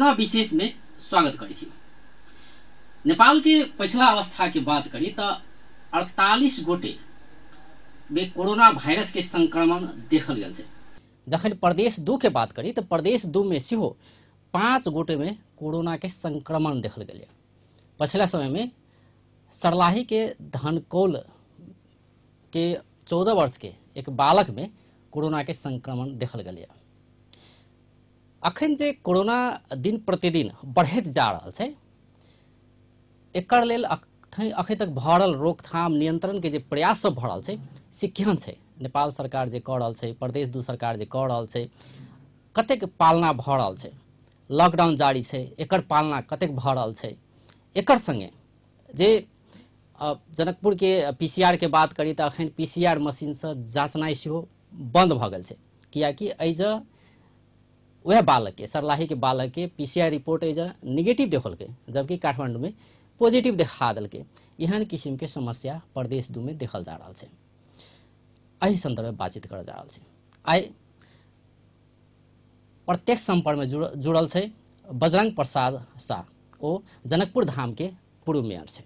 Corona विशेष में स्वागत करै छी। नेपाल के पछिला अवस्था के बात करी तो 48 गोटे में कोरोना वायरस के संक्रमण देखल गेल छै। जखन प्रदेश 2 के बात करी तो प्रदेश 2 में सेहो 5 गोटे में कोरोना के संक्रमण देखल गेल। पछिला समय में सरलाही के धनकौल के 14 वर्ष के एक बालक में कोरोना के संक्रमण देखल गेल। अखन जे कोरोना दिन प्रतिदिन बढ़ैत जा रहल छै, एकर लेल अखन तक भरल रोकथाम नियंत्रण के जे प्रयास सब भरल छै से केहन छै? नेपाल सरकार जे कऽ रहल छै, प्रदेश 2 सरकार जे कऽ रहल छै, कतेक पालना भऽ रहल छै? लॉकडाउन जारी छै, एकर पालना कतेक भऽ रहल छै? एकर संगे जे जनकपुर के पीसीआर के बात करी तो अखन पीसीआर मशीन से जाँचनाइ सेहो बंद भऽ गेल छै, कियाकि एहि वह बालक के सरलाही के बालक के पीसीआर रिपोर्ट एहि निगेटिव देखलकै, जबकि काठमांडू में पॉजिटिव देखा देलकै। एहन किसिम के समस्या प्रदेश 2 में देखल जा रहल छै। एहि संदर्भ में बातचीत करल जा रहल छै। आइ प्रत्यक्ष संपर्क में जुड़ल छै बजरंग प्रसाद शाह, ओ जनकपुर धाम के पूर्व मेयर छै।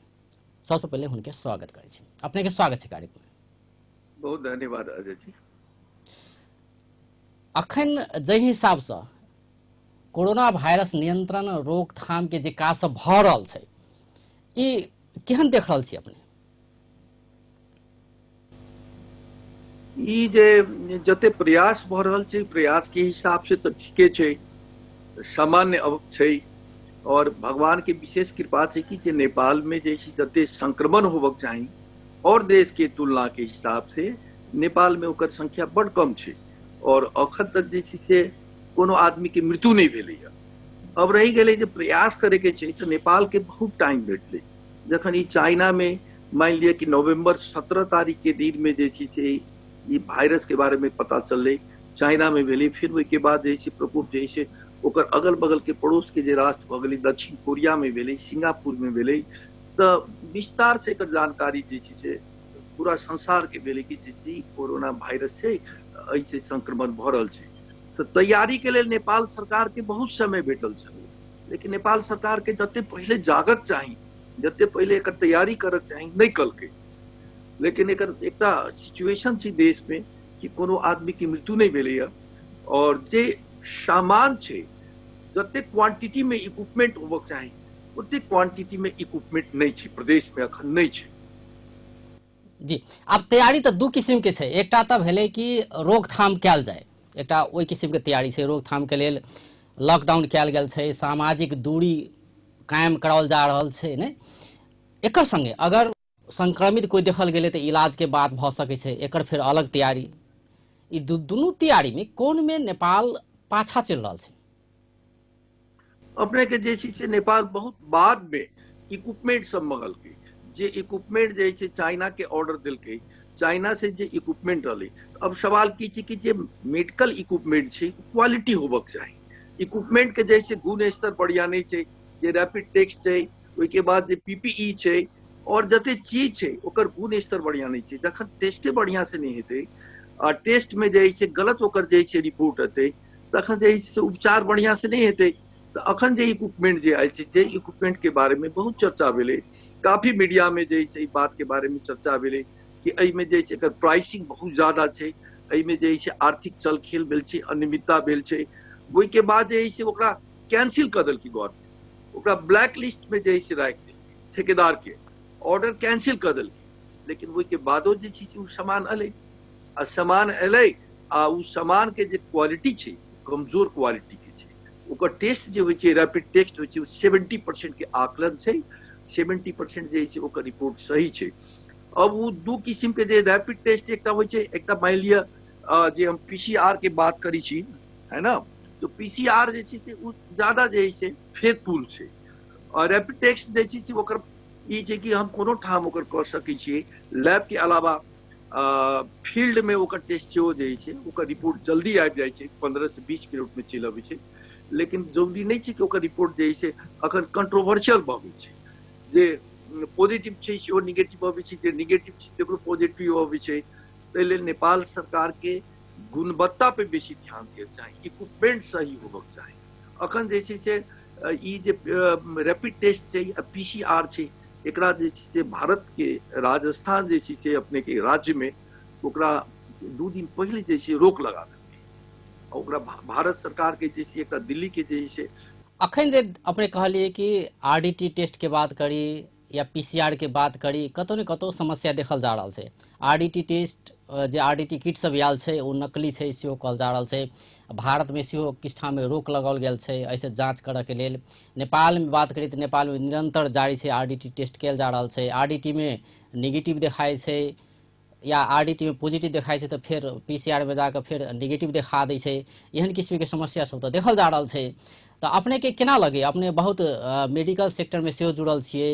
सबसे पहले हुनके स्वागत करै छी। अपने के स्वागत छै कार्यक्रम में। बहुत धन्यवाद अजय जी। अखन जाहि हिसाब से कोरोना वायरस नियंत्रण रोकथाम के जे काज सब भऽ रहल छै, ई केहन देख रहल छी अपने? ई जे जते प्रयास भऽ रहल छै, प्रयास के हिसाब से तो ठीके छै, सामान्य छै। और भगवान के विशेष कृपा छै कि जे नेपाल में जे जते संक्रमण होबक चाही और देश के तुलना के हिसाब से नेपाल में ओकर संख्या बड़ कम छै और अखन तक जे से कोनो आदमी के मृत्यु नहीं भेलैया। अब रही गेलै जे प्रयास करे के छै तो नेपाल के बहुत टाइम भेटलै। जखन ई चाइना में मान लिअ कि नवंबर 17 तारीख के दिन में जे से ई वायरस के बारे में पता चललै, चाइना में भेलै, फिर ओहिके बाद जे प्रकोप जे ओकर अगल बगल के पड़ोस के जे राष्ट्र भऽ गेलै, दक्षिण कोरिया में भेलै, सिंगापुर में भेलै, तऽ विस्तार से एकर जानकारी जे से पूरा संसार के भेलै कि जे कोरोना वायरस छै एहिसे संक्रमण भऽ रहल छै। तऽ तैयारी के लेल नेपाल सरकार के बहुत समय भेटल छलै, लेकिन नेपाल सरकार के जते पहिले जागक चाही, जते पहिले एकर तैयारी करक चाही, नहि कलकै। लेकिन एकर एकटा सिचुएशन छै देश में कि कोनो आदमी के मृत्यु नहि भेलैया और जे सामान छै जते क्वांटिटी में इक्विपमेंट होबक चाही ओते क्वांटिटी में इक्विपमेंट नहि छै, प्रदेश में अखन नहि छै। जी, आब तैयारी तऽ दू किसिम के छै। एकटा तऽ भेलै कि रोकथाम कयल जाय, एकटा ओहि किसिम के तैयारी छै। रोकथाम के लेल लॉकडाउन कयल गेल छै, सामाजिक दूरी कायम कराओल जा रहल छै ने। एकर संगे अगर संक्रमित कोई देखल गेलै तऽ इलाज के बात भऽ सकै छै, एकर फेर अलग तैयारी। ई दुनू तैयारी में कोन में नेपाल पाछा चलि रहल छै? अपने के जे छै नेपाल बहुत बाद में इक्विपमेंट सब मंगलकै। जे इक्विपमेंट जे छै चाइना के ऑर्डर देलकै, चाइना से जे इक्विपमेंट रहलै। अब सवाल की छै कि जे मेडिकल इक्विपमेंट छै क्वालिटी होबक चाही। इक्विपमेंट के जे छै गुण स्तर बढ़िया नहि छै, जे रैपिड टेस्ट छै, ओहिके बाद जे पीपीई छै और जते चीज छै ओकर गुण स्तर बढ़िया नहि छै। जखन टेस्टे बढ़िया से नहि हेतै आ टेस्ट में जे छै गलत ओकर जे छै रिपोर्ट एतै, तखन जे छै उपचार बढ़िया से नहि हेतै। तऽ अखन जे इक्विपमेंट जे आयल छै, जे इक्विपमेंट के बारे में बहुत चर्चा भेलै, काफी मीडिया में जे छै ई बात के बारे में चर्चा भेलै कि एहिमे जे छै एकर प्राइसिंग बहुत ज्यादा छै, एहिमे जे छै आर्थिक चलखेल भेल छै, अनियमितता भेल छै। ओहिके बाद जे छै ओकरा कैंसिल कऽ देलकै गवर्नमेंट, ओकरा ब्लैक लिस्ट में जे छै राखि देलकै, ठेकेदार के ऑर्डर कैंसिल कऽ देलकै। लेकिन ओहिके बादो जे छै ओ सामान एलै आ सामान एलै आ ओ सामान के जे क्वालिटी छै कमजोर क्वालिटी के छै। ओकर टेस्ट जे होइ छै रैपिड टेस्ट होइ छै, 70% के आकलन छै, 70% जे छै ओकर रिपोर्ट सही छै। अब ओ दू किसिम के जे रैपिड टेस्ट एकटा होइ छै, एकटा मानि लिअ जे हम पीसीआर के बात करै छी है ना, तो पीसीआर जे छै से ओ ज्यादा जे छै फेथफुल छै। और रैपिड टेस्ट जे छै ओकर ई छै कि हम कोनो ठाम ओकर कऽ सकै छियै, लैब के अलावा फील्ड में ओकर टेस्ट सेहो जे छै ओकर रिपोर्ट जल्दी आबि जाइ छै, 15 से 20 मिनट में चलि अबै छै। लेकिन जरूरी नहि छै कि ओकर रिपोर्ट जे छै अखन कंट्रोवर्शियल भऽ गेल छै, जे पॉजिटिव छै सेहो निगेटिव अबै छै, जे निगेटिव छै तकरो पॉजिटिव अबै छै। ताहि लेल नेपाल सरकार के गुणवत्ता पे बेसी ध्यान दिअ चाही, इक्विपमेंट सही होबक चाही। अखन जे छै से ई जे रैपिड टेस्ट छै, पीसीआर छै, एकरा जे छै से भारत के राजस्थान जे छै से अपने के राज्य में ओकरा 2 दिन पहिले जे छै रोक लगा देलकै। ओकरा भारत सरकार के जे छै एकटा दिल्ली के जे छै। अखन जे अपने कहलिए कि आरडीटी टेस्ट के बात करी या पीसीआर के बात करी, कतौ ने कतौ समस्या देखल जा रहल छै। आरडीटी टेस्ट जे आरडीटी किट सब आयल छै ओ नकली छै सेहो कहल जा रहल छै। भारत में सेहो किछु ठाम रोक लगाओल गेल छै एहिसँ जाँच करऽ के लेल। नेपाल में बात करी तऽ नेपाल में निरंतर जारी छै आरडीटी टेस्ट कयल जा रहल छै। आरडीटी में निगेटिव देखाइ छै या आरडीटी में पॉजिटिव देखाइ छै तऽ फेर पीसीआर में जाकऽ फेर निगेटिव देखा दै छै। एहन किस्मके समस्या सब तऽ देखल जा रहल छै। तऽ अपने के केना लगैए? अपने बहुत मेडिकल सेक्टर में सेहो जुड़ल छियै,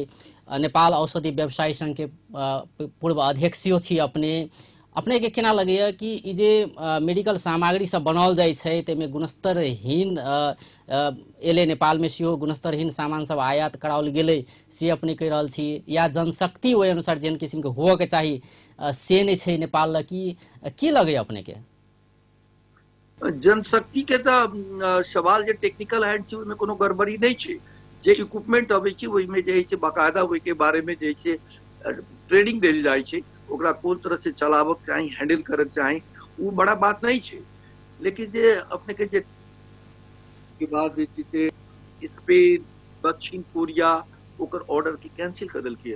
नेपाल औषधि व्यवसायी संघ के पूर्व अध्यक्ष सेहो छी अपने। अपने के केना लगैए कि ई जे मेडिकल सामग्री सब बनाओल जाइ छै ताहिमे गुणस्तरहीन एलै, नेपालमे सेहो गुणस्तरहीन सामान सब आयात कराओल गेलै से अपने कहि रहल छी, या जनशक्ति ओहि अनुसार जेहन किसिमके होअके चाही से नहि छै नेपाल लग, की लगैए अपने के? जनशक्ति के तऽ सवाल जे टेक्निकल हैंड छै ओहिमे कोनो गड़बड़ी नहि छै। जे इक्विपमेंट अबै छै ओहिमे जे छै बाकायदा ओहिके बारे में जे छै ट्रेनिंग देल जाइ छै, ओकरा कोन तरह से चलाबक चाही, हैंडल करक चाही, ओ बड़ा बात नहीं छै। लेकिन जे अपने के जे के बाद जे छै से स्पेन, दक्षिण कोरिया ओकर ऑर्डर के कैंसिल कर देलकै।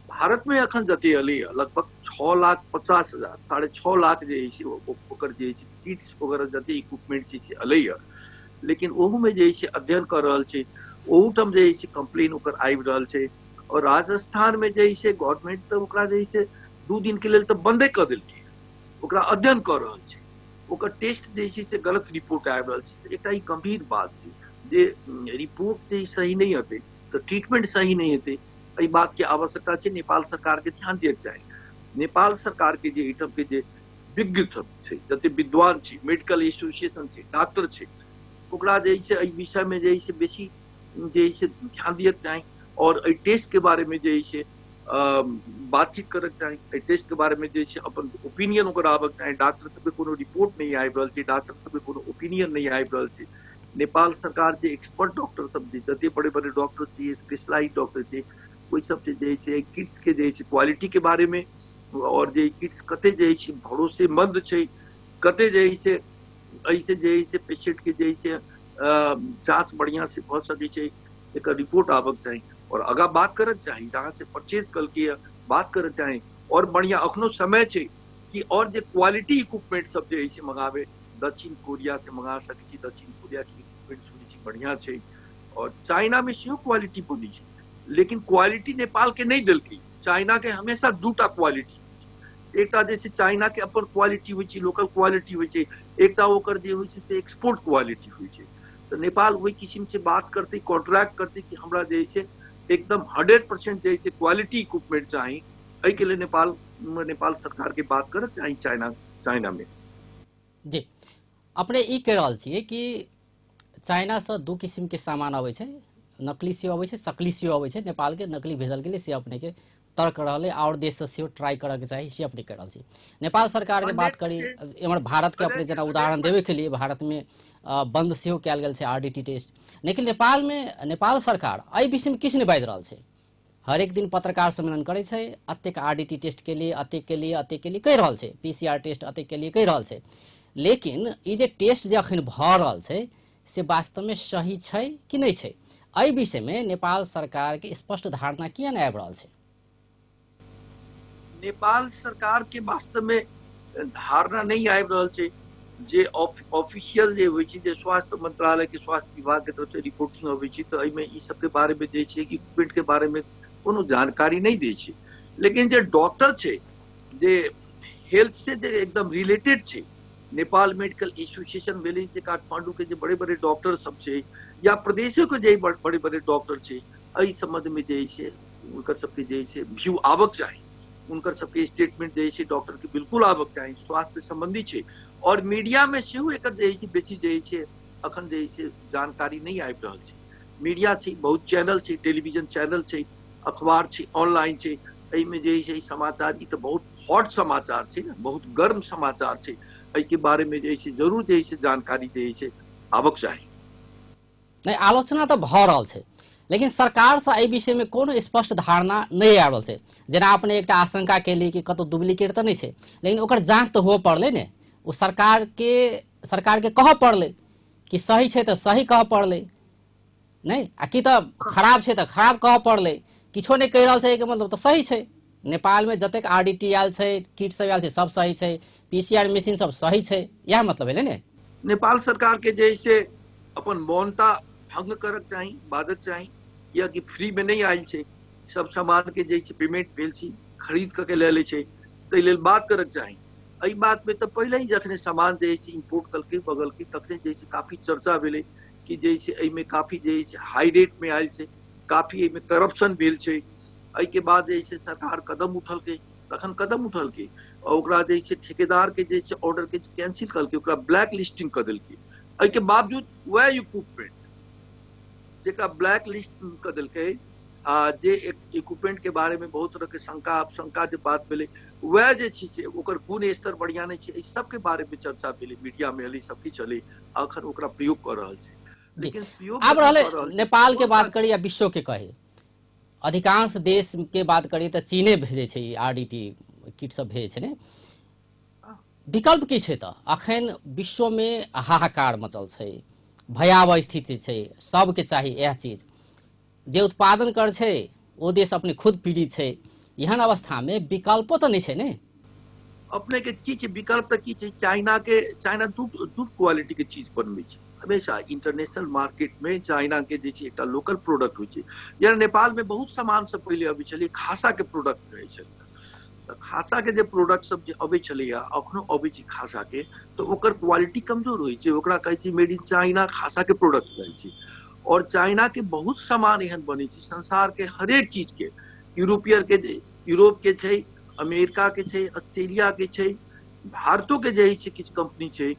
भारत में अखन जते एलै लगभग 6,50,000 6.5 लाख जे छै ओकर जे छै किट्स वगैरह जते इक्विपमेंट छै से एलै। लेकिन ओहू में जे छै अध्ययन कर रहल छै, ओहूठाम जे छै कंप्लेन ओकर आबि रहल छै। और राजस्थान में जे छै गवर्नमेंट तऽ ओकरा जे छै 2 दिन के लेल तऽ बंदे कऽ देलकै, ओकरा अध्ययन कऽ रहल छै, ओकर टेस्ट जे छै से गलत रिपोर्ट आबि रहल छै। एकटा ई गंभीर बात छै जे रिपोर्ट जे सही नहि हेतै तऽ ट्रीटमेंट सही नहि हेतै। एहि बात के आवश्यकता छै नेपाल सरकार के ध्यान दियक चाही। नेपाल सरकार के जे एहिठाम के जे विज्ञ छै, जते विद्वान छै, मेडिकल एसोसिएशन छै, डॉक्टर छै, ओकरा जे छै एहि विषय में जे छै बेसी जे छै ध्यान दियक चाही और एहि टेस्ट के बारे में जे छै बातचीत करक चाही। एहि टेस्ट के बारे में जे छै अपन ओपिनियन ओकरा आबक चाही। डॉक्टर सबके कोनो रिपोर्ट नहि आबि रहल छै, डॉक्टर सबके कोनो ओपिनियन नहि आबि रहल छै। नेपाल सरकार जे एक्सपर्ट डॉक्टर सब जे जते बड़े बड़े डॉक्टर छै, स्पेशलाइज डॉक्टर छै, ओहि सब जे छै किट्स के जे छै क्वालिटी के बारे में और जे किट्स कते जे छै भरोसेमंद छै, कते जे छै एहिसे जे छै पेशेंट के जे छै जांच बढ़िया से भऽ सकै छै, एकर रिपोर्ट आबक चाही और आगा बात करक चाही, जहाँ से परचेज कलके बात करक चाही। और बढ़िया अखनो समय छै कि और जे क्वालिटी इक्विपमेंट सब जे छै मंगावे, दक्षिण कोरिया से मंगा सकै छी, दक्षिण कोरिया के इक्विपमेंट सुनै छी बढ़िया छै और चाइना में सेहो क्वालिटी बनै छै, लेकिन क्वालिटी नेपाल के नहि देलकै। चाइना के हमेशा दूटा क्वालिटी, एकटा जे छै चाइना के अपन क्वालिटी होइ छै, लोकल क्वालिटी होइ छै, एकटा ओकर जे होइ छै से एक्सपोर्ट क्वालिटी होइ छै। तऽ नेपाल ओहि किसिम से बात करतै, कॉन्ट्रैक्ट करतै कि हमरा जे छै एकदम 100% जे छै क्वालिटी इक्विपमेंट चाही। एहिके लेल नेपाल नेपाल सरकार के बात करक चाही चाइना चाइना में। जी अपने ई कहि रहल छियै कि चाइना से 2 किसिम के सामान अबै छै, नकली सेहो अबै छै, सकली सेहो अबै छै। नेपाल के नकली भेजल गेलै से अपने के तर्क रहलै, और देश से सेहो ट्राई करऽ के चाही से अपने कहि रहल छी। नेपाल सरकार के बात करी, एम्हर भारत के अपने जेना उदाहरण देबे के लिए भारत में बंद सेहो कयल गेल छै आरडीटी टेस्ट, लेकिन नेपाल में नेपाल सरकार एहि विषय में किछु नहि बाजि रहल छै। हरेक दिन पत्रकार सम्मेलन करै छै, अतेक आरडीटी टेस्ट के लिए, अतेक के लिए, अतेक के लिए कहि रहल छै, पीसीआर टेस्ट अतेक के लिए कहि रहल छै। लेकिन ई जे टेस्ट जे अखन भऽ रहल छै से वास्तव में सही छै कि नहि छै, एहि विषय में नेपाल सरकार के स्पष्ट धारणा किया नहि आबि रहल छै? नेपाल सरकार के वास्तव में धारणा नहीं आबि रहल छै। जे ऑफिशियल जे होइ छै, जे स्वास्थ्य मंत्रालय के स्वास्थ्य विभाग के तरफ से रिपोर्टिंग अबै छै, तऽ एहिमे ई सबके बारे में जे छै इक्विपमेंट के बारे में कोनो जानकारी नहि दै छै। लेकिन जे डॉक्टर छै, जे हेल्थ से जे एकदम रिलेटेड छै, नेपाल मेडिकल एसोसिएशन भेलै जे काठमांडू के जे बड़े बड़े डॉक्टर सब छै या प्रदेशो के जे बड़े बड़े डॉक्टर छै, एहि संबंध में जे छै हुनकर सबके जे छै व्यू आबक चाही, हुनकर सबके स्टेटमेंट जे छै डॉक्टर के बिल्कुल आबक चाही, स्वास्थ्य संबंधी छै। और मीडिया में सेहो एकर जे छै बेसी जे छै अखन जे छै जानकारी नहि आबि रहल छै। मीडिया छै, बहुत चैनल छै, टेलीविजन चैनल छै, अखबार छै, ऑनलाइन छै, एहिमे जे छै समाचार ई तऽ बहुत हॉट समाचार छै ने, बहुत गर्म समाचार छै, एहिके बारे में जे छै जरूर जे छै जानकारी जे छै आबक चाही। नहि, आलोचना तऽ भऽ रहल छै, लेकिन सरकारसँ एहि विषयमे कोनो स्पष्ट धारणा नहि आबि रहल छै। जेना अपने एकटा आशंका केली कि कतौ डुप्लीकेट तऽ नहि छै, लेकिन ओकर जाँच तऽ हुअ पड़लै ने। ओ सरकारके कहऽ पड़लै कि सही छै तऽ सही कहऽ पड़लै, नहि आ कि तऽ खराब छै तऽ खराब कहऽ पड़लै। किछो नहि कहि रहल छै एहिके मतलब तऽ सही छै। नेपालमे जतेक आरडीटी आयल छै, किट सब आयल छै, सब सही छै, पीसीआर मशीन सब सही छै, इएह मतलब भेलै ने। नेपाल सरकार के जे से अपन मौनता भंग करक चाही, बाजक चाही, कियाकि फ्री में नहि आयल छै, सब सामान के जे पेमेंट भेल छै, खरीद कऽ के लए लै छै, ताहि लेल बात करक चाही। एहि बात में तऽ पहिले ही जखने सामान जे छै इम्पोर्ट कलकै बगलकै तखने जे छै काफी चर्चा भेलै कि जे छै एहिमे काफी जे छै हाई रेट में आयल छै, काफी एहिमे करप्शन भेल छै। एहिके बाद जे छै सरकार कदम उठलकै, तखन कदम उठलकै और ओकरा जे छै ठेकेदार के जे छै ऑर्डर के कैंसिल कलकै, ओकरा ब्लैक लिस्टिंग कऽ देलकै। एहिके बावजूद वएह इक्विपमेंट जेकरा ब्लैक लिस्ट कऽ देलकै आ जे इक्विपमेंट के बारे में बहुत तरह के शंका आशंका जे बात भेलै, वएह जे छै से ओकर गुण स्तर बढ़िया नहि छै, एहि सबके बारे में चर्चा भेलै, मीडिया में एलै, सब किछु एलै, अखन ओकरा प्रयोग कऽ रहल छै। लेकिन आब रहलै नेपाल के बात करी या विश्व के कही, अधिकांश देश के बात करी तऽ चीने भेजै छै, आरडीटी किट सब भेजै छै ने। विकल्प की छै तऽ? अखन विश्व में हाहाकार मचल छै, भयावह स्थिति छै, सबके चाही इएह चीज। जे उत्पादन कर छै ओ देश अपने खुद पीड़ित छै, एहन अवस्था में विकल्पो तऽ नहि छै ने। अपने के की छै विकल्प? तऽ की छै, चाइना के, चाइना दू क्वालिटी के चीज बनबै छै हमेशा। इंटरनेशनल मार्केट में चाइना के जे छै एकटा लोकल प्रोडक्ट होइ छै। जेना नेपाल में बहुत सामान सब पहिले अबै छलै, खासा के प्रोडक्ट रहै छलै, तऽ खासा के जे प्रोडक्ट सब जे अबै छलैया, अखनो अबै छै खासा के, तऽ ओकर क्वालिटी कमजोर होइ छै, ओकरा कहै छै मेड इन चाइना खासा के प्रोडक्ट रहै छै। और चाइना के बहुत सामान एहन बनै छै संसार के हरेक चीज के, यूरोपियन के, यूरोप के छै, अमेरिका के छै, ऑस्ट्रेलिया के छै, भारतो के जे छै किछु कंपनी छै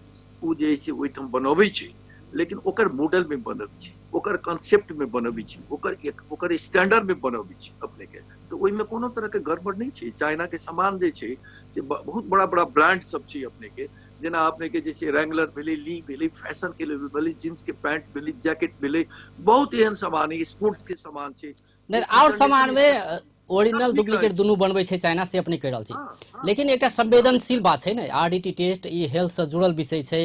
ओ जे छै ओहिठाम बनबै छै, लेकिन ओकर मॉडल में बनबै छै, ओकर कॉन्सेप्ट में बनबै छै, ओकर स्टैंडर्ड में बनबै छै अपने के, तऽ ओहिमे कोनो तरह के गड़बड़ नहि छै। चाइना के सामान जे छै से बहुत बड़ा बड़ा ब्रांड सब छै अपने के, जेना अपने के जे छै रैंगलर भेलै, ली भेलै, फैशन के लेल भेलै, जींस के पैंट भेलै, जैकेट भेलै, बहुत एहन सामान है, स्पोर्ट्स के सामान छै। नहि, आओर सामान में ओरिजिनल डुप्लीकेट दुनू बनबै छै चाइना, से अपने कहि रहल छी। लेकिन एकटा संवेदनशील बात छै ने, आरडीटी टेस्ट ई हेल्थ से जुड़ल विषय छै,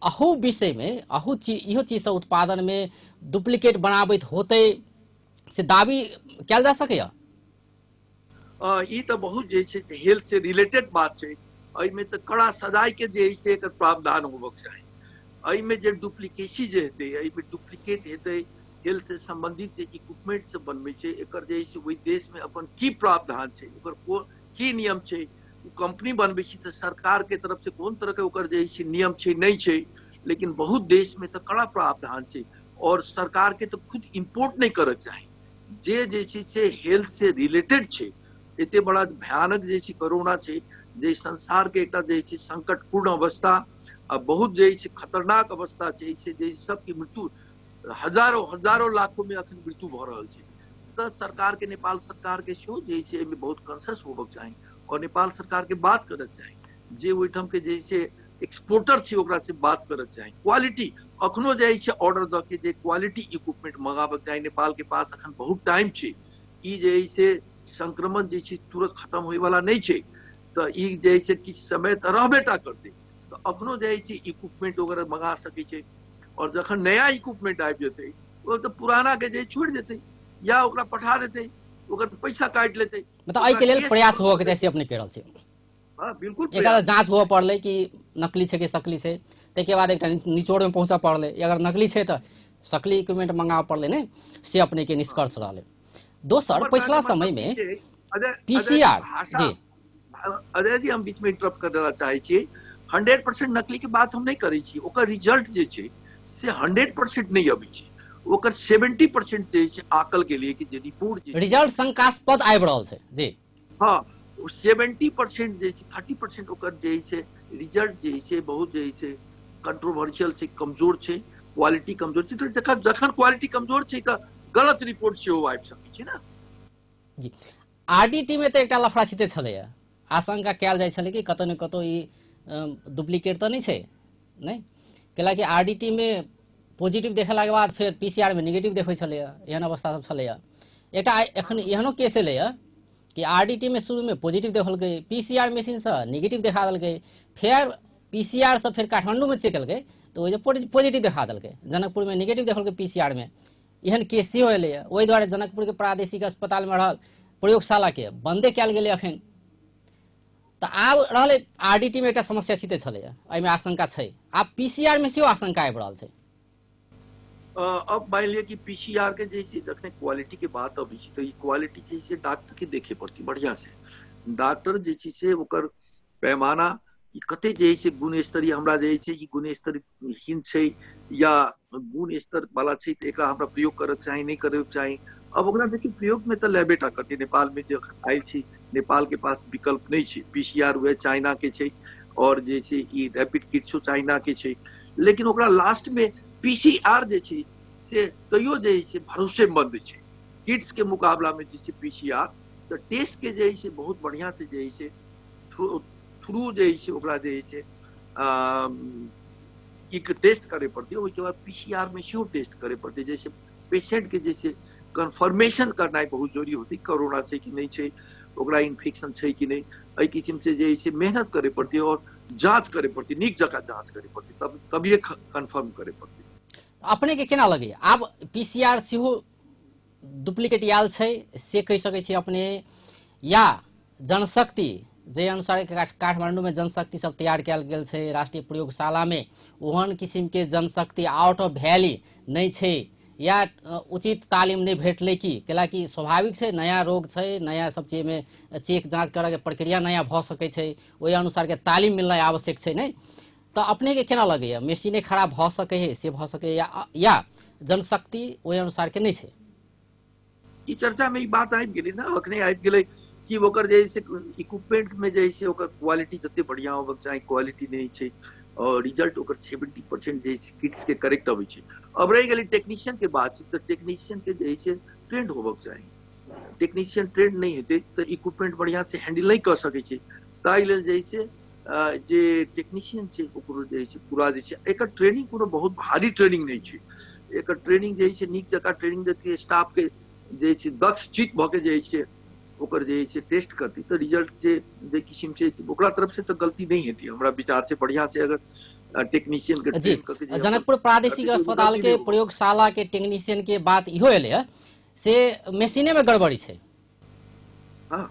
अहू विषय में अहू चीज इहो चीज से उत्पादन में डुप्लीकेट बनाबैत होतै से दावी कयल जा सकैया? ई तऽ बहुत जे छै हेल्थ से रिलेटेड बात छै, एहिमे तऽ कड़ा सजाय के जे छै एकर प्रावधान होबक चाही। एहिमे जे डुप्लीकेसी जे हेतै, एहिमे डुप्लीकेट हेतै, हेल्थ से संबंधित जे इक्विपमेंट सब बनबै छै एकर जे छै ओहि देश में अपन की प्रावधान छै, ओकर की नियम छै, कंपनी बनबै छै तऽ सरकार के तरफ से कोन तरह के ओकर जे छै नियम छै नहि छै, लेकिन बहुत देश में तऽ कड़ा प्रावधान छै और सरकार के तऽ खुद इम्पोर्ट नहि करऽ चाही। जे जे छै से हेल्थ से रिलेटेड छै, एते बड़ा भयानक जे छै कोरोना छै, जे संसार के एकटा जे छै संकटपूर्ण अवस्था आ बहुत जे छै खतरनाक अवस्था छै, से जे सबके मृत्यु हजारों हजारों लाखों में अखन मृत्यु भऽ रहल छै, तऽ सरकार के, नेपाल सरकार के सेहो जे छै एहिमे बहुत कॉन्शियस होबक चाही और नेपाल सरकार के बात करक चाही, जे ओहिठाम के जे छै एक्सपोर्टर छै ओकरा से बात करक चाही। क्वालिटी अखनो जे छै ऑर्डर दऽ के जे क्वालिटी इक्विपमेंट मंगाबक चाही। नेपाल के पास अखन बहुत टाइम छै, ई जे छै संक्रमण जे छै तुरंत खत्म होय वाला नहि छै, तऽ ई जे छै किछु समय तऽ रहबे टा करतै, तऽ अखनो जे छै इक्विपमेंट वगैरह मंगा सकै छै और जखन नया इक्विपमेंट आबि जेतै ओ तऽ पुराना के जे छोड़ि देतै या ओकरा पठा देतै, ओकर पैसा काटि लेतै। मतलब एहि के लेल प्रयास होबक चाही से अपने कहि रहल छी। हाँ बिल्कुल, एकटा जांच हुअ पड़लै कि नकली छै कि सकली छै, ताहिके बाद एकटा निचोड़ में पहुंचऽ पड़लै, अगर नकली छै तऽ सकली इक्विपमेंट मंगाबऽ पड़लै ने, से अपने के निष्कर्ष रहलै। दोसर, पिछला समय में पीसीआर जी, अजय जी हम बीच में इंटरप्ट करऽ चाहै छी, 100% नकली के बात हम नहि करै छी, ओकर रिजल्ट जे छै से 100% नहि अबै छै, ओकर 70% जे छै आकल गेलियै कि जे रिपोर्ट रिजल्ट शंकास्पद आबि रहल छै जी। हाँ, 70% जे छै, 30% ओकर जे छै रिजल्ट जे छै बहुत जे छै कंट्रोवर्शियल छै, कमजोर छै, क्वालिटी कमजोर छै, तऽ जखन क्वालिटी कमजोर छै तऽ गलत रिपोर्ट सेहो आबि सकै छै ने जी। आरडीटी में तऽ एकटा लफड़ा छिते छलैया, आशंका कयल जाइ छलै कि कतौ ने कतौ ई डुप्लीकेट तऽ नहि छै, नहि कैलाकि आरडीटी में पॉजिटिव देखेलाके बाद फेर पीसीआर में निगेटिव देखै छलैए, एहन अवस्था सब छलैए। एकटा एखन एहनो केस एलैए कि आरडीटी में शुरू में पॉजिटिव देखलकै, पीसीआर मशीन से निगेटिव देखा देलकै, फेर पीसीआर से फेर काठमांडू में चेक केलकै तऽ ओहि जे पॉजिटिव देखा देलकै, जनकपुर में निगेटिव देखलकै पीसीआर में। एहन केस सेहो एलैए। ओहि दुआरे जनकपुर के प्रादेशिक अस्पताल में रहल प्रयोगशाला के बंदे कयल गेलै अखन। तऽ आब रहलै आरडीटी में एकटा समस्या छिते छलैए, एहिमे आशंका छै, आब पीसीआर में सेहो आशंका आबि रहल छै। अब मान लिया कि पीसीआर के जैसे जखने क्वालिटी के बात अबै छै तऽ ई क्वालिटी जे छै डॉक्टर के देखे पड़तै बढ़िया से। डॉक्टर जे छै से ओकर पैमाना ई कते जे छै गुणस्तरीय हमरा जे छै ई गुणस्तर हीन छै या गुण स्तर वाला छै तऽ एकरा हमरा प्रयोग करक चाही नहि करक चाही। अब ओकरा देखियौ प्रयोग में तऽ लेबे टा करतै। नेपाल में जे आयल छै, नेपाल के पास विकल्प नहि छै, पीसीआर वएह चाइना के छै और जे छै ई रैपिड किट सेहो चाइना के छै, लेकिन ओकरा लास्ट में पीसीआर जे छै से तैयो जे छै भरोसेमंद छै किट्स के मुकाबला में जे छै पीसीआर। तऽ टेस्ट के जे छै बहुत बढ़िया से जे छै थ्रू जे छै ओकरा जे छै ई टेस्ट करे पड़तै। ओहिके बाद पीसीआर में सेहो टेस्ट करे पड़तै, जैसे पेशेंट के जैसे कन्फर्मेशन करनाइ बहुत जरूरी होतै, कोरोना छै कि नहि छै, ओकरा इन्फेक्शन छै कि नहि, एहि किसिम से जे छै मेहनत करे पड़तै और जांच करे पड़तै, नीक जकाँ जांच करे पड़तै, तब तभिए कन्फर्म करे पड़तै। अपने के केना लगैए आब पीसीआर सेहो डुप्लीकेट आयल छै से कहि सकै छी अपने, या जनशक्ति जे अनुसार काठमांडू में जनशक्ति सब तैयार कयल गेल छै राष्ट्रीय प्रयोगशाला में, ओहन किसिम के जनशक्ति आउट ऑफ वैली नहि छै या उचित तालीम नहि भेटलै कि? कैलाकि स्वाभाविक छै नया रोग छै, नया सब चीज में चेक जाँच करऽके प्रक्रिया नया भऽ सकै छै, ओहि अनुसार के तालीम मिलनाइ आवश्यक छै नहि? तऽ अपने के केना लगैए मशीने खराब भऽ सकै है से भऽ सकै या जनशक्ति ओहि अनुसार के नहि छै? ई चर्चा में ई बात आबि गेलै ने, अखने आबि गेलै कि ओकर जे छै इक्विपमेंट में जे छै ओकर क्वालिटी जते बढ़िया होबक चाही क्वालिटी नहि छै और रिजल्ट ओकर 70% जे छै किट्स के करेक्ट अबै छै। अब रहि गेलै टेक्नीशियन के बात, तऽ टेक्नीशियन के जे छै ट्रेंड होबक चाही, टेक्नीशियन ट्रेंड नहि हेतै तऽ इक्विपमेंट बढ़िया से हैंडल नहि कऽ सकै छै। ताहि लेल जे छै जे टेक्नीशियन छै ओकरो जे छै पूरा जे छै एकर ट्रेनिंग कोनो बहुत भारी ट्रेनिंग नहि छै, एकर ट्रेनिंग जे छै नीक जकाँ ट्रेनिंग देतियै स्टाफ के जे छै दक्ष चित भऽ के जे छै ओकर जे छै टेस्ट करतै तऽ रिजल्ट जे जे किसिम छै ओकरा तरफ से तऽ गलती नहि हेतै हमरा विचार से। बढ़िया से अगर टेक्नीशियन के जी जनकपुर प्रादेशिक अस्पताल के प्रयोगशाला के टेक्नीशियन के बात इहो एलै है से मशीने में गड़बड़ी छै। हाँ,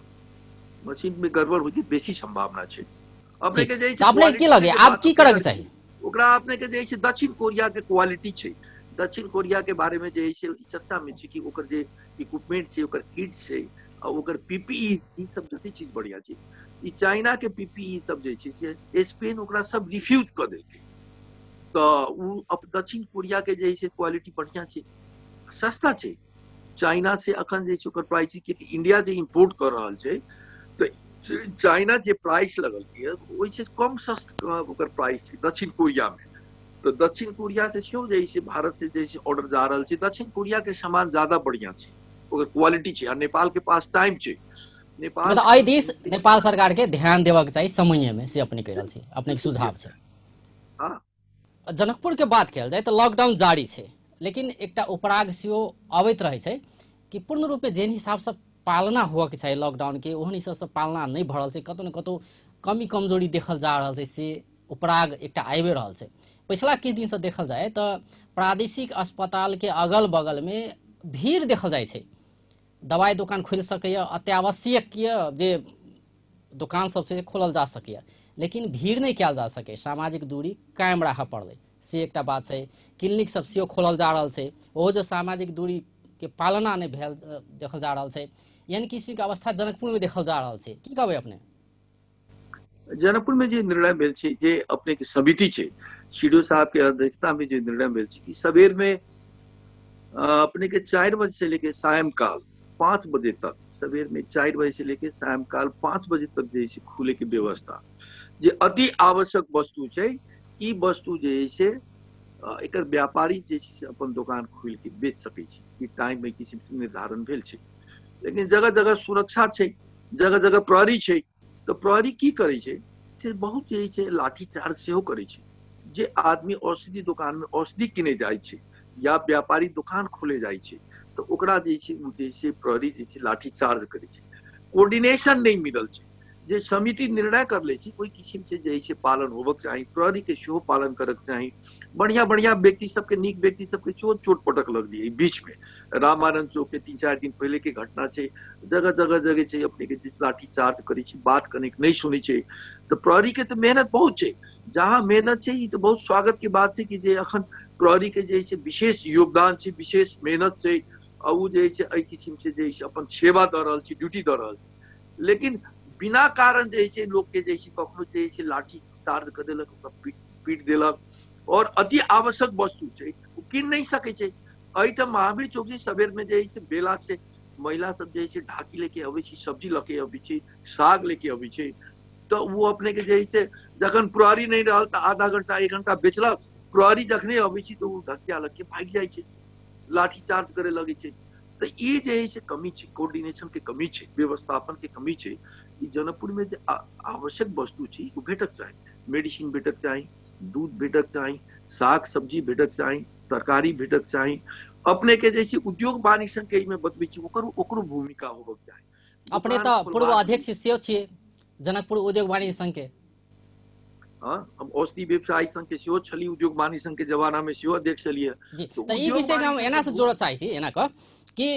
मशीन में गड़बड़ होय के बेसी संभावना छै। अपने के जे छै अपने की लगे आब की करऽ के चाही ओकरा? अपने के जे छै दक्षिण कोरिया के क्वालिटी छै, दक्षिण कोरिया के बारे में जे छै चर्चा में छै कि ओकर जे इक्विपमेंट छै ओकर किट छै आ ओकर पीपीई ई सब जते चीज बढ़िया छै। ई चाइना के पीपीई सब जे छै से स्पेन ओकरा सब रिफ्यूज कऽ देलकै, तऽ उ अब दक्षिण कोरिया के जे छै क्वालिटी बढ़िया छै, सस्ता छै चाइना से। अखन जे छै ओकर प्राइस इंडिया जे इम्पोर्ट कऽ रहल छै तऽ चाइना जे प्राइस लगलकै ओहि से कम सस्त ओकर प्राइस छै दक्षिण कोरिया में। तऽ दक्षिण कोरिया से सेहो जे छै भारत से जे छै ऑर्डर जा रहल छै, दक्षिण कोरिया के सामान ज्यादा बढ़िया छै, ओकर क्वालिटी छै आ नेपाल के पास टाइम छै। नेपाल मतलब एहि दिस नेपाल सरकार के ध्यान देबाक चाही समय में, से अपने कहि रहल छी, अपने के सुझाव छै। हाँ, जनकपुर के बात कयल जाय तऽ लॉकडाउन जारी छै, लेकिन एकटा उपराग सेहो अबैत रहै छै कि पूर्ण रूपे जेहन हिसाबसँ पालना होबऽके चाही लॉकडाउन के ओहन हिसाबसँ पालना नहि भऽ रहल छै, कतौ ने कतौ कमी कमजोरी देखल जा रहल छै, से उपराग एकटा आबि रहल छै। पिछला किछु दिनसँ देखल जाय तऽ प्रादेशिक अस्पताल के अगल बगल में भीड़ देखल जाइ छै, दवाइ दोकान खोलि सकैए, अत्यावश्यक जे दोकान सब से खोलल जा सकैए, लेकिन भीड़ नहि कयल जा सकै, सामाजिक दूरी कायम राखऽ पड़लै से एकटा बात छै। क्लिनिक सब सेहो खोलल जा रहल छै, ओहो जे सामाजिक दूरी के पालना नहि भेल देखल जा रहल छै। यानी किसी के अवस्था जनकपुर में देखल जा रहल छै। की कहबै अपने? जनकपुर में जे निर्णय भेल छै, जे अपने के समिति छै सीडीओ साहब के अध्यक्षता में जे निर्णय भेल छै कि सवेर में अपने के 4 बजे से लेके सायंकाल 5 बजे तक, सवेर में 4 बजे से लेके सायंकाल 5 बजे तक जे छै खुले के व्यवस्था, जे अति आवश्यक वस्तु छै ई वस्तु जे छै एकर व्यापारी जे छै अपन दोकान खोलि के बेच सकै छै, ई टाइम में किसी निर्धारण भेल छै। लेकिन जगह जगह सुरक्षा छै, जगह जगह प्रहरी छै, तऽ प्रहरी की करै छै से बहुत जे छै लाठी चार्ज सेहो करै छै। जे आदमी औषधि दुकान में औषधि किने जाइ छै या व्यापारी दुकान खोले जाइ छै तऽ ओकरा जे छै ओ जे छै प्रहरी जे छै लाठी चार्ज करै छै। कोऑर्डिनेशन नहि मिलल छै, जे समिति निर्णय कर लै छै ओहि किसिम से जे छै पालन होबक चाही, प्रहरी के सेहो पालन करक चाही। बढ़िया बढ़िया व्यक्ति सबके, नीक व्यक्ति सबके सेहो चोट पटक लगली बीच में। रामानंद चौक के 3-4 दिन पहले के घटना छै, जगह जगह जगह छै अपने के लाठी चार्ज करै छै, बात कनिक नहि सुनै छै। तऽ प्रहरी के तऽ मेहनत बहुत छै, जहाँ मेहनत छै ई तऽ बहुत स्वागत के बात छै कि जे अखन प्रहरी के जे छै विशेष योगदान छै, विशेष मेहनत छै, आ ओ जे छै एहि किसिम से जे छै अपन सेवा दऽ रहल छै, ड्यूटी दऽ रहल छै। लेकिन बिना कारण जे छै लोक के जे छै कखनो जे छै लाठी चार्ज कर देलक, ओकरा पीट देलक, और अति आवश्यक वस्तु छै ओ कीन नहि सकै छै। एहिठाम महावीर चौक छै सबेर में जे छै बेला से महिला सब जे छै ढाकी लेके अबै छै, सब्जी लऽ के अबै छै, साग लेके अबै छै, तऽ ओ अपने के जे छै जखन प्रहरी नहि रहल तऽ आधा घंटा 1 घंटा बेचलक, प्रहरी जखने अबै छै तऽ ओ ढकिया लग के भागि जाइ छै, लाठी चार्ज करे लगै छै। तऽ ई जे है से कमी छै, कोऑर्डिनेशन के कमी छै, व्यवस्थापन के कमी छै। ई जनकपुर में जे आवश्यक वस्तु छै ओ भेटक चाही, मेडिसिन भेटक चाही, दूध भेटक चाही, साग सब्जी भेटक चाही, तरकारी भेटक चाही। अपने के जे छै उद्योग वाणिज्य संघ के एहिमे बतबै छी ओकरो ओकरो भूमिका होबक चाही। अपने तऽ पूर्व अध्यक्ष सेहो छियै जनकपुर उद्योग वाणिज्य संघ के। हाँ, हम औषधि व्यवसायी संघ के सेहो छली, उद्योग वाणिज्य संघ के जमाना में सेहो अध्यक्ष छलियै। तऽ ई विषय हम एना से जोड़ऽ चाहै छी एना कऽ कि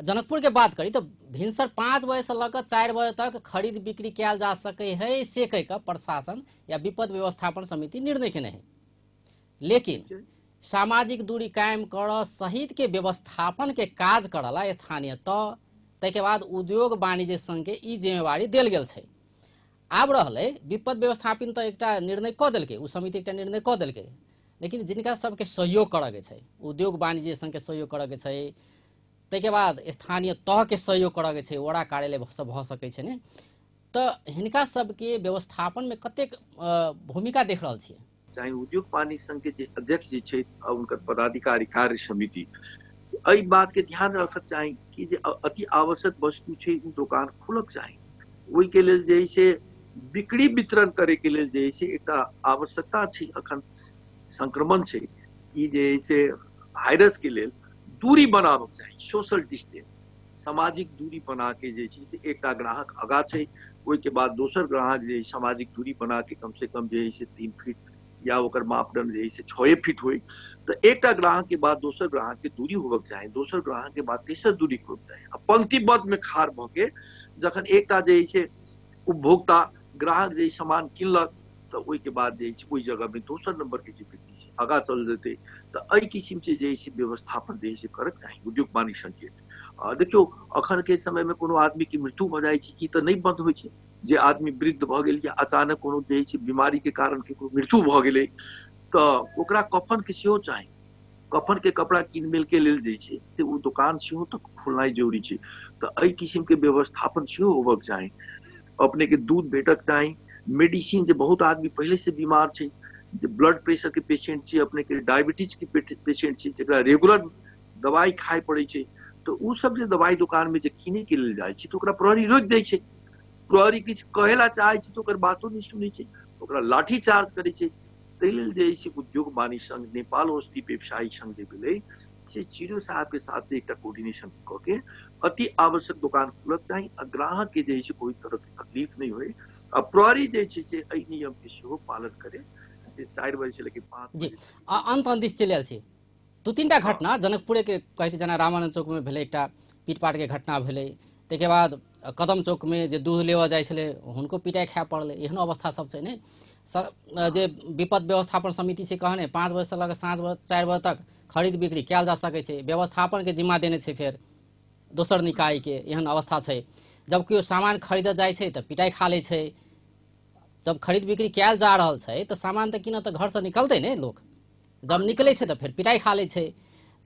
जनकपुर के बात करी तो भिनसर 5 बजे से लऽ 4 बजे तक खरीद बिक्री कयल जा सकै है से कहि कऽ प्रशासन या विपद व्यवस्थापन समिति निर्णय केने है, लेकिन सामाजिक दूरी कायम कर सहित के व्यवस्थापन के काज करला स्थानीय तह, ताहिके बाद उद्योग वाणिज्य संघ के ई जिम्मेवारी देल गेल छै। आब रहलै विपद व्यवस्थापन तऽ एकटा निर्णय कऽ देलकै, ओ समिति एकटा निर्णय कऽ देलकै, लेकिन जिनका सबके सहयोग करऽ के छै, उद्योग वाणिज्य संघ के सहयोग करऽ के छै, ताहिके बाद स्थानीय तहके सहयोग करऽ के छै, वड़ा कार्यालय सब भऽ सकै छै ने, तऽ हिनका सबके व्यवस्थापनमे कतेक भूमिका देख रहल छियै? चाहे उद्योग वाणिज्य संघ के जे अध्यक्ष जे छै आ हुनकर पदाधिकारी कार्य समिति एहि बात के ध्यान रखक चाही कि जे अति आवश्यक वस्तु छै ओ दोकान खुलक चाही। ओहिके लेल जे छै बिक्री वितरण करे के लेल जे छै एकटा आवश्यकता छै। अखन संक्रमण छै ई जे छै वायरस के लेल दूरी बनाबक चाही, सोशल डिस्टेंस, सामाजिक दूरी बना के जे छै से एकटा ग्राहक आगा छै, ओहिके बाद दोसर ग्राहक जे सामाजिक दूरी बना के कम से कम जे छै 3 फीट या ओकर मापदंड जे छै 6 फीट होइ, तऽ एकटा ग्राहक के बाद दोसर ग्राहक के दूरी होबक चाही, दोसर ग्राहक के बाद तेसर दूरी होबक चाही। आ पंक्तिबद्ध में खाड़ भऽ के जखन एकटा जे छै उपभोक्ता ग्राहक जे सामान किनलक तऽ ओहिके बाद जे छै ओहि जगह में दोसर नंबर के जे व्यक्ति छै आगा चल जेतै। तऽ एहि किसिम से जे छै व्यवस्थापन जे छै करक चाही उद्योग वाणिज्य संघ के। देखियौ अखन के समय में कोनो आदमी के मृत्यु भऽ जाइ छै ई तऽ नहि बंद होइ छै, जे आदमी वृद्ध भऽ गेल या अचानक कोनो जे छै बीमारी के कारण केकरो मृत्यु भऽ गेलै तऽ ओकरा कफन के सेहो चाही, कफन के कपड़ा कीन मेल के लेल जे छै से ओ दोकान सेहो तऽ खोलनाइ जरूरी छै। तऽ एहि किसिम के व्यवस्थापन सेहो होबक चाही। अपने के दूध भेटक चाही, मेडिसिन, जे बहुत आदमी पहले से बीमार छै, जे ब्लड प्रेशर के पेशेंट छै, अपने के डायबिटीज के पेशेंट छै, जकरा रेगुलर दवाई खाय पड़ै छै, तऽ ओ सब जे दवाई दुकान में जे किने के लेल जाइ छै तऽ ओकरा प्रहरी रोकि दै छै। प्रहरी किछु कहै ला चाहै छै तऽ ओकर बातो नहि सुनै छै, ओकरा लाठी चार्ज करै छै। ताहि लेल जे छै उद्योग वाणिज्य संघ, नेपाल औषधि व्यवसायी संघ जे भेलै से चीरो साहब के साथ एकटा कोऑर्डिनेशन कऽ के अति आवश्यक दुकान खुलक चाही आ ग्राहक के जे छै कोई तरह के तकलीफ नहि होइ। आ प्रहरी जे छै से एहि नियम के सेहो पालन करे जे 4 बजे से लेके 5 जी। आ अंत अंत दिस चलि आयल छी, 2-3 टा घटना जनकपुरे के कहैत जेना रामानंद चौक में भेलै, एकटा पीटपाट के घटना भेलै, ताहिके बाद कदम चौक में जे दूध लेबऽ जाइ छलै हुनको पिटाइ खाय पड़लै, एहनो अवस्था सब छै ने सर। जे विपद व्यवस्थापन समिति छै कहने 5 बजे से लऽ कऽ 7 बजे 4 बजे तक खरीद बिक्री कयल जा सकै छै, व्यवस्थापन के जिम्मा देने छै फेर दोसर निकाय के, एहन अवस्था छै। जब केओ सामान खरीदऽ जाइ छै तऽ पिटाइ खा लै छै, जब खरीद बिक्री कयल जा रहल छै तऽ सामान तऽ कीनऽ तऽ घरसँ निकलतै ने लोक, जब निकलै छै तऽ फेर पिटाइ खा लै छै।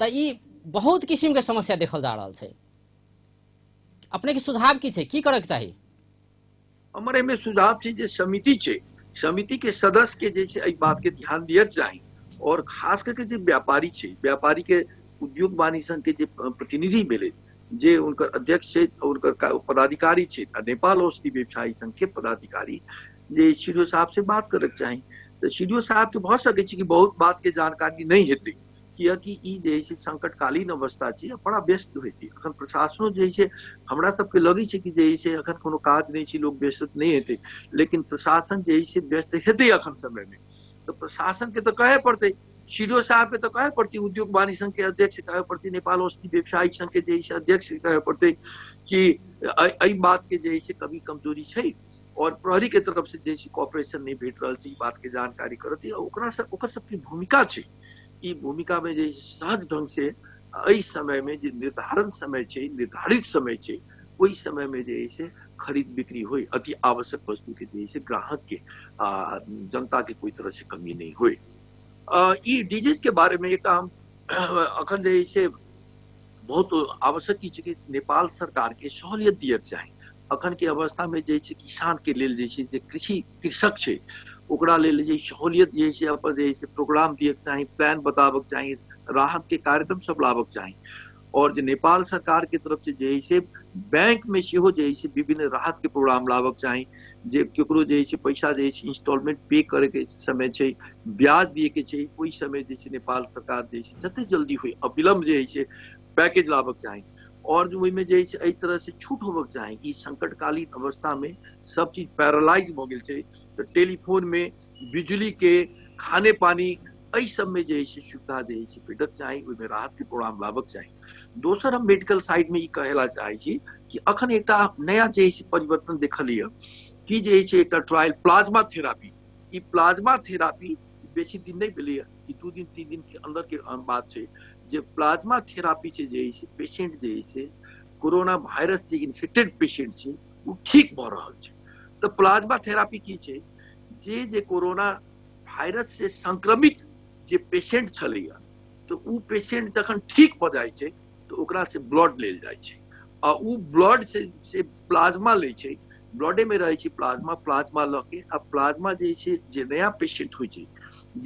तऽ ई बहुत किसिमके समस्या देखल जा रहल छै। अपने के सुझाव की छै, की करऽ के चाही? हमर एहिमे सुझाव छै जे समिति छै, समिति के सदस्य के जे छै एहि बात के ध्यान दियक चाही, और खास करके जे व्यापारी छै, व्यापारी के उद्योग वाणिज्य संघ के जे प्रतिनिधि भेलै, जे हुनकर अध्यक्ष छै, हुनकर पदाधिकारी छै, आ नेपाल औषधि व्यवसायी संघ के पदाधिकारी जे सीडीओ साहब से बात करक चाही तऽ सीडीओ साहब के भऽ सकै छै कि बहुत बात के जानकारी नहि हेतै, कियाकि ई जे छै संकटकालीन अवस्था छै, बड़ा व्यस्त हेतै। अखन प्रशासनो जे छै हमरा सबके लगै छै कि जे छै अखन कोनो काज नहि छै, लोक व्यस्त नहि हेतै, लेकिन प्रशासन जे छै व्यस्त हेतै अखन समय मे। तऽ प्रशासन के तऽ कहै पड़तै, सीडीओ साहब के तऽ कहै पड़तै, उद्योग वाणिज्य संघ के अध्यक्ष कहै पड़तै, नेपाल औषधि व्यवसायिक संघ के जे छै अध्यक्ष कहै पड़तै कि एहि बात के जे छै कभी कमजोरी छै और प्रहरी के तरफ से जे छै कॉपरेशन नहि भेट रहल छै, ई बात के जानकारी करत। ओकरा सब ओकर सबके भूमिका छै, ई भूमिका में जे सहज ढंग से एहि समय में जे निर्धारण समय छै, निर्धारित समय छै, ओहि समय में जे छै खरीद बिक्री होय, अति आवश्यक वस्तु के जे छै ग्राहक के जनता के कोई तरह से कमी नहीं होय। ई डिजीज के बारे में एक हम अखन जे छै बहुत आवश्यक छै कि नेपाल सरकार के सहूलियत दियक चाही। अखन के अवस्था में जे छै किसान के लेल जे छै जे कृषि कृषक छै ओकरा लेल जे सहूलियत जे छै अपन जे छै प्रोग्राम दियक चाही, प्लान बताबक चाही, राहत के कार्यक्रम सब लाबक चाही। और जे नेपाल सरकार के तरफ से जे छै बैंक में सेहो जे छै विभिन्न राहत के प्रोग्राम लाबक चाही, जे केकरो जे छै पैसा जे छै इंस्टॉलमेंट पे करे के समय छै, ब्याज दिए के छै, ओहि समय जे छै नेपाल सरकार जे छै जते जल्दी होय अविलंब जे छै पैकेज लाबक चाही। और ओहिमे जे छै एहि तरह से छूट होबक चाही। ई संकटकालीन अवस्था में सब चीज पैरालाइज भऽ गेल छै, तऽ टेलीफोन में बिजली के खाने पानी एहि सब में जे छै सुविधा जे छै भेटक चाही, ओहिमे राहत के प्रोग्राम लाबक चाही। दोसर हम मेडिकल साइड में ई कहला चाहै छी कि अखन एकटा नया जे छै परिवर्तन देखलियै कि जे छै एकटा ट्रायल प्लाज्मा थेरापी, ई प्लाज्मा थेरापी बेसी दिन नहि भेलैए, ई 2 दिन 3 दिन के अंदर के बात छै। जे प्लाज्मा थेरापी छै जे छै पेशेंट जे छै कोरोना वायरस से इन्फेक्टेड पेशेंट छै ओ ठीक भऽ रहल छै। तऽ प्लाज्मा थेरापी की छै, जे जे कोरोना वायरस से संक्रमित जे पेशेंट छलैया तऽ ओ पेशेंट जखन ठीक भऽ जाइ छै तऽ ओकरा से ब्लड लेल जाइ छै आ ओ ब्लड से प्लाज्मा लै छै, ब्लडे में रहै छै प्लाज्मा, प्लाज्मा लऽ के आ प्लाज्मा जे छै जे नया पेशेंट होइ छै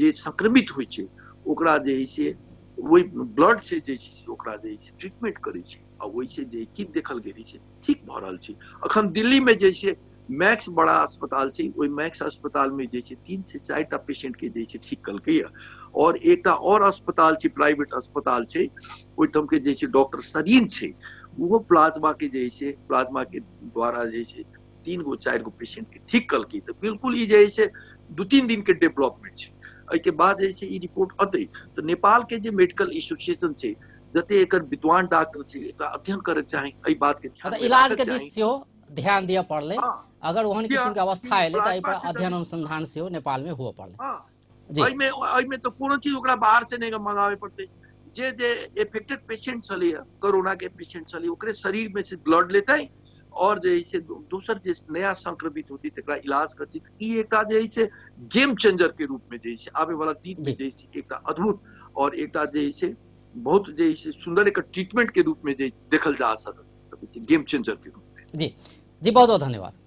जे संक्रमित होइ छै ओकरा जे छै ओहि ब्लड से जे छै ओकरा जे छै ट्रीटमेंट करै छै आ ओहि से जे की देखल गेल छै ठीक भऽ रहल छै। अखन दिल्ली में जे छै मैक्स बड़ा अस्पताल छै, ओहि मैक्स अस्पताल में जे छै 3 से 4 टा पेशेंट के जे छै ठीक कलकैया। और एकटा और अस्पताल छै, प्राइवेट अस्पताल छै, ओहिठाम के जे छै डॉक्टर सरीन छै, ओहो प्लाज्मा के जे छै प्लाज्मा के द्वारा जे छै 3 गो 4 गो पेशेंट के ठीक कलकै। तऽ बिल्कुल ई जे छै 2-3 दिन के डेवलपमेंट छै। एहिके बाद जे छै ई रिपोर्ट अतै तऽ नेपाल के जे मेडिकल एसोसिएशन छै जते एकर विद्वान डॉक्टर छै एकरा अध्ययन करक चाही, एहि बात के ध्यान इलाज के दिस सेहो ध्यान दिअ पड़लै। अगर ओहन किसिम के अवस्था एलै तऽ एहि पर अध्ययन अनुसंधान सेहो नेपाल में हुअ पड़लै। एहिमे एहिमे तऽ कोनो चीज ओकरा बाहर से नहि मंगावे पड़तै। जे जे इफेक्टेड पेशेंट छलैया कोरोना के पेशेंट छलै ओकरे शरीर में से ब्लड लेतै और जे छै दोसर जे नया संक्रमित होती तकरा इलाज करती। ई एकटा जे छै गेम चेंजर के रूप में जे छै आबे वाला दिन में जे छै एकटा अद्भुत और एकटा जे छै बहुत जे छै सुंदर एक ट्रीटमेंट के रूप में जे देखल जा सकै छै, गेम चेंजर के रूप में। जी जी बहुत बहुत धन्यवाद।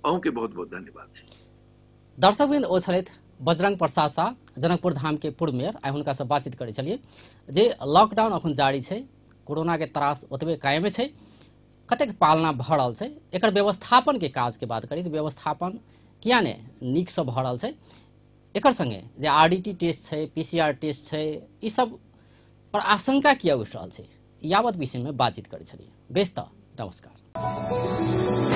अहूँ के बहुत बहुत धन्यवाद। दर्शकवृंद ओ छलथि बजरंग प्रसाद शाह, जनकपुर धाम के पूर्व मेयर। आइ हुनका से बातचीत करै छलियै जे लॉकडाउन अखन जारी छै, कोरोना के त्रास ओतबे कायमे छै, कतेक पालना भऽ रहल छै, एकर व्यवस्थापन के काज के बात करी तऽ व्यवस्थापन किया ने नीकसँ भऽ रहल छै। एकर संगे जे आरडीटी टेस्ट छै, पीसीआर टेस्ट छै, ई सब पर आशंका किया उठि रहल छै, यावत विषयमे बातचीत करै छलियै। बेस तऽ नमस्कार।